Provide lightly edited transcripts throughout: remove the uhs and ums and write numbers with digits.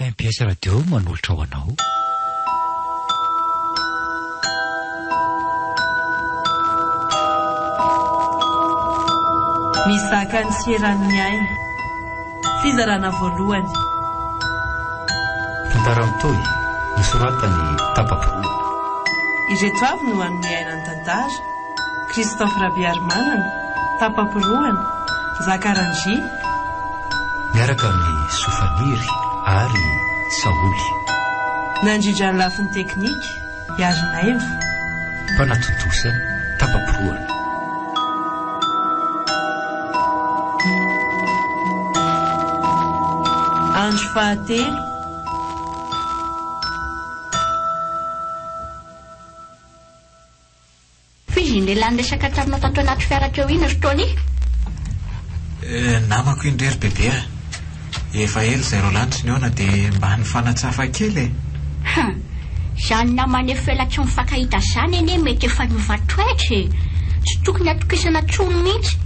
MPS Radio manolotra ho anao. Mizaka ny tsy eran'ny aina. Fizarana voalohany. Tantara mitohy, nosoratan'i Tapa-Porohana. Ireto avy no hanome aina ny tantara, Christophe Rabearimanana, Tapa-Porohana, Nzaka Rangie. Miaraka amin'i Sofaniry ary Saholy. Nandrindra ny lafiny teknika, Iarinaivo. Mpanatontosa, Tapa-Porohana. Andro fahatelo. F'izy iny lehilahy niresaka taminao tato anaty fiara teo iny ry Tony? Eh, namako iny re ry bebe a! Efa ela izay roalahy no tsy nihaona dia mba nifanatsafa kely e! Hum, izany namana efa ela tsy mifankahita izany anie mety efa niova toetra e! Tsy tokony atokisana intsony mihitsy.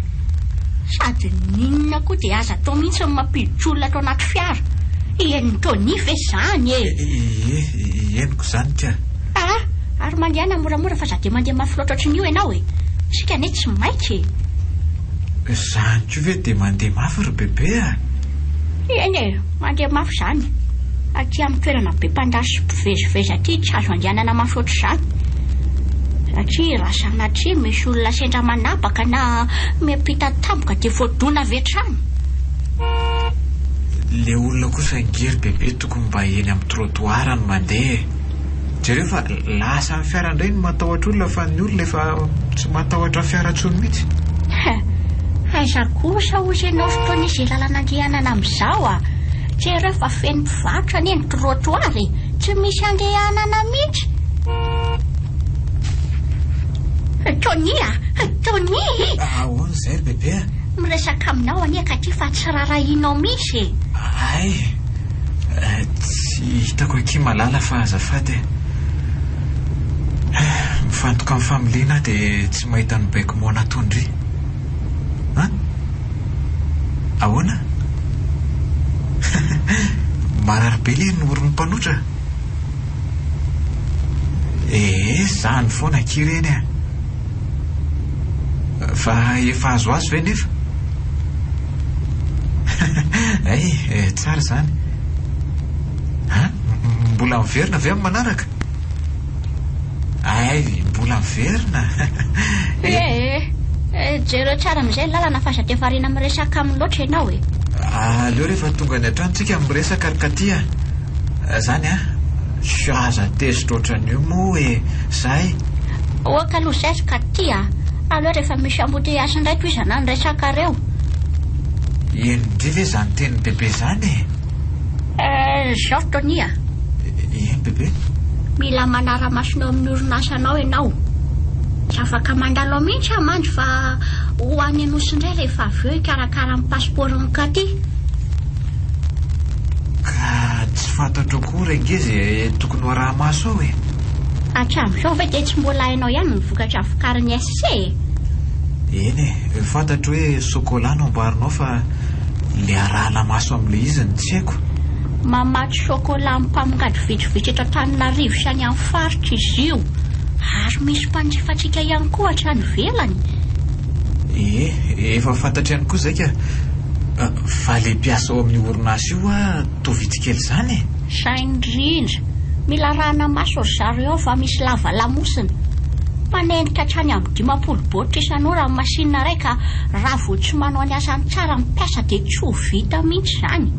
Sady n'inona koa dia aza atao mihitsy ny mampiditra olona ato anaty fiara. Henon'i Tony ve izany e? Ie, henoko izany ka. Aa! Ary mandehana moramora fa za dia mandeha mafy loatra ohatran'io ianao e! Isika anie tsy maika e! Izany koa ve dia mandeha mafy ry bebe a! Eny e! Mandeha mafy izany. Aty amin'ny toerana be mpandalo sy mpivezivezy aty tsy azo andehanana mafy ohatr'izany. Satria raha sanatria misy olona sendra manapaka na miampita tampoka dia voadona avy hatrany. Le olona kosa ange ry bebe tokony mba eny amin'ny trottoir no mandeha e! Jereo fa lasa ny fiara indray no matahotra olona fa ny olona efa tsy matahotra fiara intsony mihitsy. He, aiza kosa hozy ianao ry Tony izay lalana andehanana amin'izao a! Jereo fa feno mpivarotra anie ny trottoir e! Tsy misy andehanana mihitsy. Tony a! Tony! Ahoana izay ry bebe a? Miresaka aminao anie ka aty fa tsy rarahianao mihitsy e! Hay! Tsy hitako akia Malala fa azafady e. Mifantoka amin'ny familiana aho dia tsy mahita ny baiko moana atondry. An? Ahoana? Marary be le ny oron'ny mpanotra? Ee, zany foana akia ireny a. Fa efa azoazo ve nefa? Hay, tsara izany. An? Mbola miverina ve amin'ny manaraka? Hay, mbola miverina. Ee, jereo tsara amin'izay ny lalana fa aza dia variana miresaka aminy loatra ianao e. Aleo rehefa tonga any an-trano tsika miresaka ry Katy a. Zany an? Aza tezitra ohatran'io moa e. Zay. Ok aloha zay ry Katy a. Aleo rehefa misy embouteillage indray tohizana ny resakareo. Henon-dry ve izany tenin'i Bebe izany e? Eh, zao Tony a. Eny Bebe. Mila manara-maso ny ao amin'ny orinasanao ianao. Tsy afaka mandalo ao mihitsy aho mantsy fa ho any Anosy indray rehefa avy eo hikarakara ny passeport-n'i Katy. Ka tsy fantatro akory ange izay tokony ho araha-maso ao e. Hatramin'izao ve dia tsy mbola hainao ihany ny vokatra vokarin'ny SC e? Eny e, fantatro hoe chocolat no amboarinao fa le arahana maso amin'ilay izy no tsy haiko. Mamatsy chocolat amin'ny mpamongady vitsivitsy eto Antananarivo sy any amin'ny faritra izy io. Ary misy mpanjifa antsika ihany koa hatrany ivelany. Ie, efa fantatro ihany koa izay ka. Fa le mpiasa ao amin'io orinasa io hoa toa vitsy kely izany e. Zay indrindra. Mila arahana maso ry zareo ao fa misy lava lamosina. Mpanenjika hatrany amin'ny 50 baoritra isan'ora ny masinina iray ka raha vao tsy manao ny asany tsara ny mpiasa dia tsy ho vita mihitsy izany.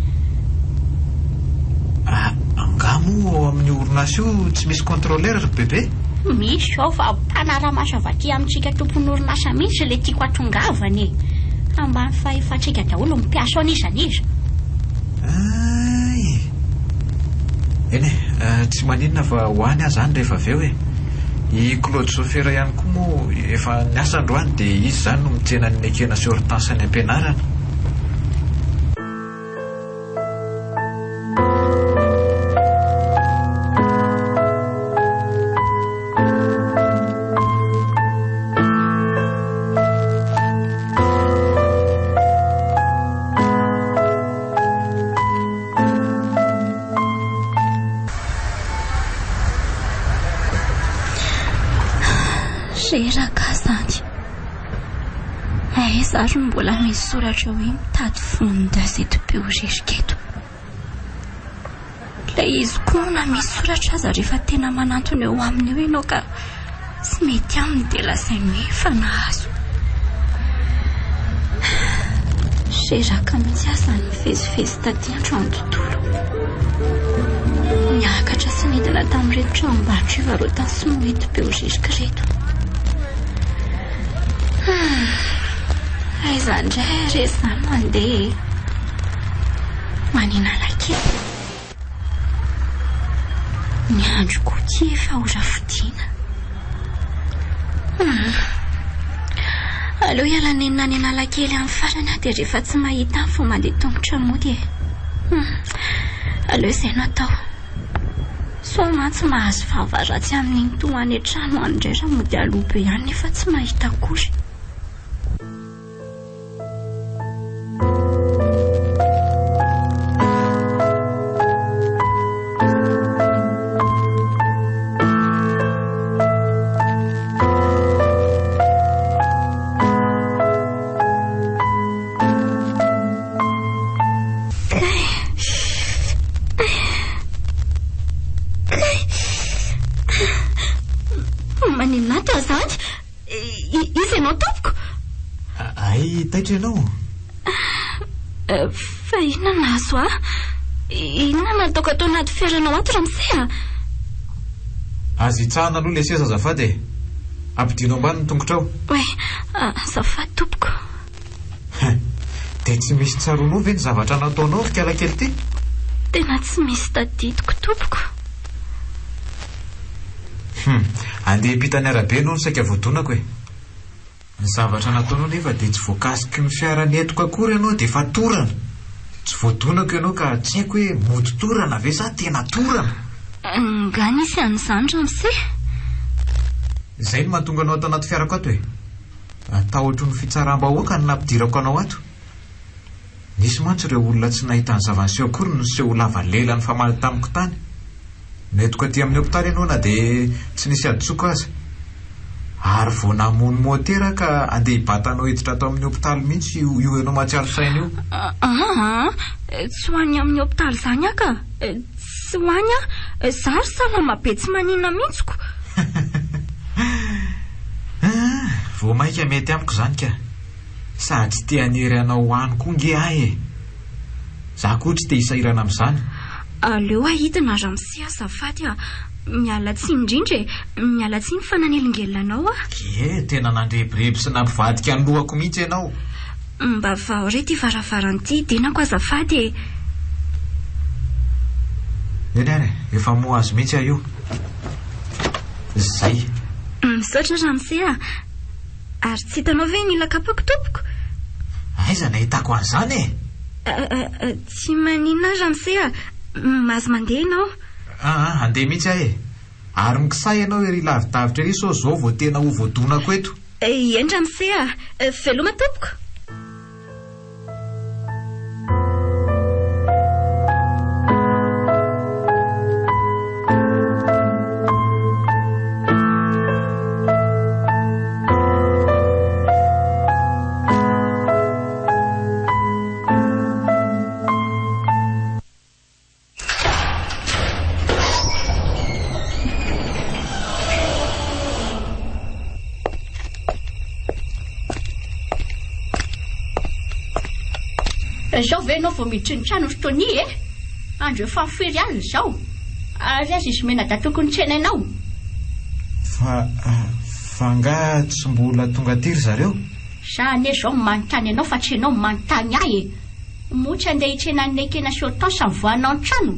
Ah, angaha moa ao amin'io orinasa io tsy misy contrôleur ry bebe? Misy ao fa mpanara-maso avy aty amintsika tompon'orinasa mihitsy ilay tiako hatongavana e. Ambany fahefantsika daholo ny mpiasa ao n'iza n'iza. Hay! Eny e, tsy maninona fa ho any aho izany rehefa avy eo e. I Claude sôfera ihany koa moa efa niasa androany dia izy izany no mitsena an'i Nekena sy Hortense any am-pianarana. Reraka aho izany. Aiza ary no mbola misy soratra hoe mitady vendeuse eto Behoririka eto. Ilay izy koa na misy soratra aza rehefa tena manantona eo aminy eo ianao ka tsy mety aminy dia lazainy hoe efa nahazo. Reraka mihitsy aho izany nivezivezy taty an-trano tontolo. Niakatra sy nidina tamin'ireto tranombarotra ivarotana sinoa eto Behoririka ireto. Aiza indray re izany mandeha e? Manina Analakely. Ny andro koa ity efa ora fodiana. Hum. Aleo hiala nenina any Analakely amin'ny farany aho dia rehefa tsy mahita any vao mandeha tongotra mody e. Hum. Aleo izay no atao. Sao mantsy mahazo vava ratsy amin'iny toa any an-trano any indray raha mody aloha be any nefa tsy mahita akory. Maninona izany? Iza ianao tompoko? Hay taitra ianao? Fa inona no nahazo ahy? Inona no nataoko ato anaty fiaranao ato ramose a? Aza itsahana aloha ilay seza azafady e! Ampidino ambany ny tongotrao. Oay, azafady tompoko. Hein! Dia tsy misy tsaroanao ve ny zavatra nataonao ry kala kely ity? Tena tsy misy tadidiko tompoko. Hum! Andeha hiampita ny arabe ianao no saika voadonako e! Ny zavatra nataonao nefa dia tsy voakasiky ny fiara nentiko akory ianao dia efa torana. Tsy voadonako ianao ka tsy haiko hoe mody torana ve sa tena torana? Nga nisy an'izany ramose? Izay no mahatonga anao ato anaty fiarako ato e! Tahotry ny fitsaram-bahoaka no nampidirako anao ato. Nisy mantsy ireo olona tsy nahita ny zava-niseho akory no niseho ho lava lela nifamaly tamiko tany. Nentiko aty amin'ny hopitaly ianao na dia tsy nisy hadisoako aza. Ary vao namono motera ka andeha hibata anao hiditra ato amin'ny hopitaly mihitsy io io ianao mahatsiaro saina io. Aa, tsy ho any amin'ny hopitaly izany aho ka. Tsy ho any aho. Za ry salama be tsy maninona mihitsy ko. Aa, vao mainka mety amiko izany ka. Sady tsy te hanery anao ho any koa nge aho e. Za koa tsy te hisahirana amin'izany. Aleo ahidina ramose azafady a. Miala tsiny indrindra e. Miala tsiny fa nanelingelina anao aho. Ie, tena nandrebireby sy nampivadika ny lohako mihitsy ianao. Mba vaho re ity varavarana ity hidenako azafady e. Eny ary e, efa moa azo mihitsy aho io. Zay. Misaotra ramose a. Ary tsy hitanao ve ny lakapako tompoko? Aiza no ahitako an'izany e? Tsy maninona ramose a! Mahazo mandeha ianao. Aa, handeha mihitsy aho e! Ary mikisaha ianao ery lavidavitra ery sao izao vao tena ho voadonako eto. Eny ramose a! Veloma tompoko! Izao ve ianao vao miditra ny trano ry Tony e? Andro efa firy alina izao? Ary aiza izy mianadahy tokony tsenainao? Fa, fa angaha tsy mbola tonga aty ry zareo? Za anie izao no manontany anao fa tsy ianao no manontany ahy e! Moa tsy andeha hitsena an'i Nekena sy Hortense mivoahanao ny trano?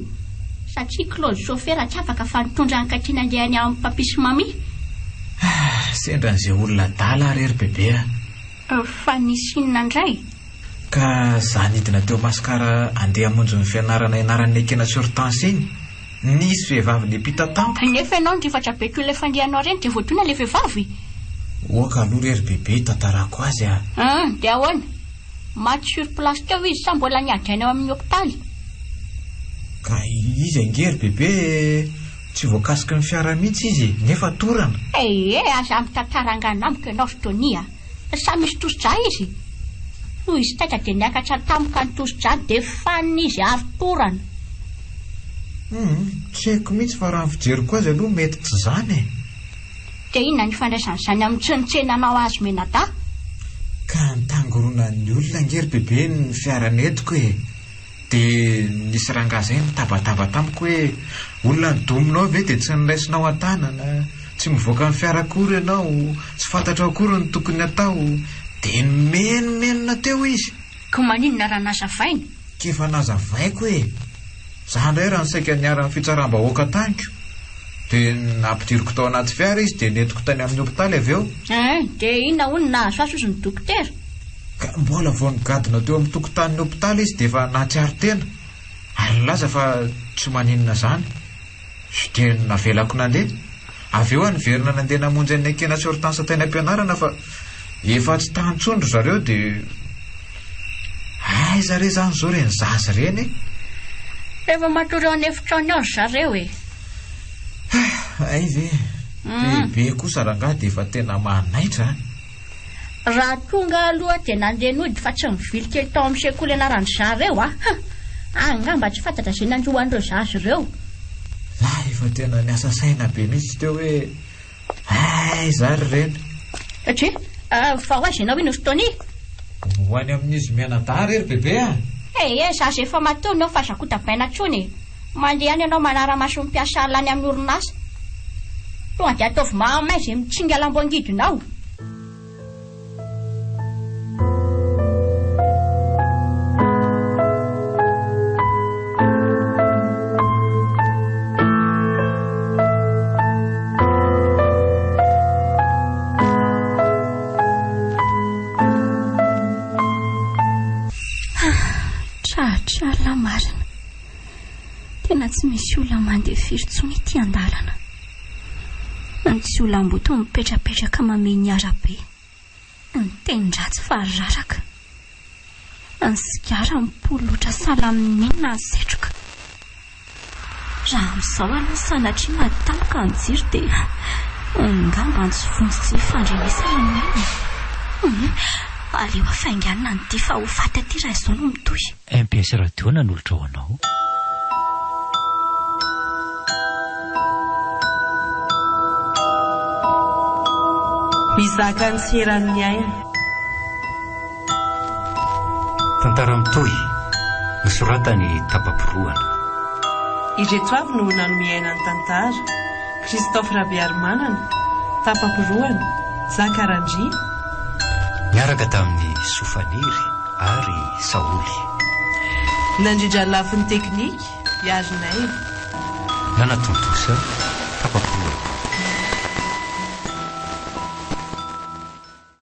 Satria Claude chauffeur tsy afaka fa nitondra an'i Katy nandeha any amin'ny Papi sy Mami. Sendra an'izay olona adala aho re ry bebe a! Fa nisy inona indray? Ka za nidina teo Mascar andeha hamonjy ny fianarana ianaran'i Nekena sy Hortense iny, nisy vehivavy niampita tampoka. Nefa ianao nirifatra be toy ilay fandehanao ireny dia voadona ilay vehivavy? Oaka aloha re ry bebe hitantarako azy a! Hum, dia ahoana? Maty sur place teo izy sa mbola niady aina ao amin'ny hopitaly? Ka izy ange ry bebe e! Tsy voakasiky ny fiara mihitsy izy e, nefa torana. Ee, aza mitantara angano amiko ianao ry Tony a! Sa misy tosi-drà izy? Hoy izy taitra dia niakatra tampoka ny tosi-drà dia fanina izy ary torana. Humm, tsy haiko mihitsy fa raha ny fijeriko azy aloha mety tsy izany e! Dia inona ny ifandraisan'izany amin'ny tsy nitsenanao azy mianadahy? Ka nitangoronan'ny olona ange ry bebe ny fiara nentiko e! Dia nisy rangahy izay nitabataba tamiko hoe olona nidominao ve dia tsy noraisinao an-tanana, tsy mivoaka ny fiara akory ianao, tsy fantatrao akory ny tokony hatao, dia nimenomenona teo izy. Ko maninona raha nazavaina? K'efa nazavaiko e! Za indray raha ny saika niharan'ny fitsaram-bahoaka taniko. Dia nampidiriko tao anaty fiara izy dia nentiko tany amin'ny hopitaly avy eo. Hein, dia inona hono no nahazo azy hozy ny dokotera? Ka mbola vao nigadona teo amin'ny tokotanin'ny hopitaly izy dia efa nahatsiaro tena ary nilaza fa tsy maninona izany. Dia navelako nandeha. Avy eo aho niverina nandeha namonjy an'i Ekena sy Hortense tany am-pianarana fa efa tsy tany intsony ry zareo dia aiza re izany izao ireny zaza ireny e? Efa matory ao an'efitrano ao ry zareo e! Hay ve? Bebe kosa rangahy dia efa tena manaitra an! Raha tonga aloha dia nandeha nody fa tsy nivily kely tao amin'ny sekoly ianaran-dry zareo a! Ha! Angamba tsy fantatra izay nanjo an'ireo zaza ireo. Za efa tena niasa saina be mihitsy teo hoe aiza ary ireny. Satria, fa ho aiza ianao iny ry Tony? Ho any amin'izy mianadahy re ry bebe a! Ee, zaza efa matoa ianao fa aza kotabaina intsony e! Mandeha any ianao manara-maso ny mpiasa alina any amin'ny orinasa. Tonga dia ataovy mahamay izay mitsinga lambo angidinao. Tratra alina marina. Tena tsy misy olona mandeha firy intsony ety an-dalana. Ny jiolahimboto mipetrapetraka mamehy ny arabe. Ny tenin-dratsy fa raraka. Ny sigara mipololotra sahala amin'ny inona ny setroka. Raha amin'izao aloha sanatria maty tampoka ny jiro dia angamba antso vonjy tsy hifandrenesana ny olona. Hum, aleo hafainganina ny dia fa ho faty aty raha izao no mitohy. Mbs Radio nanolotra ho anao. Mizaka ny tsy eran'ny aina. Tantara mitohy, nosoratan'i Tapa-porohana. Ireto avy no nanome aina ny tantara, Christophe Rabearimanana, Tapa-porohana, Zaka Randria. Niaraka tamin'i Sofaniry ary Saoly. Nandrindra ny lafiny teknika, i Harinaivo. Nanatontosa.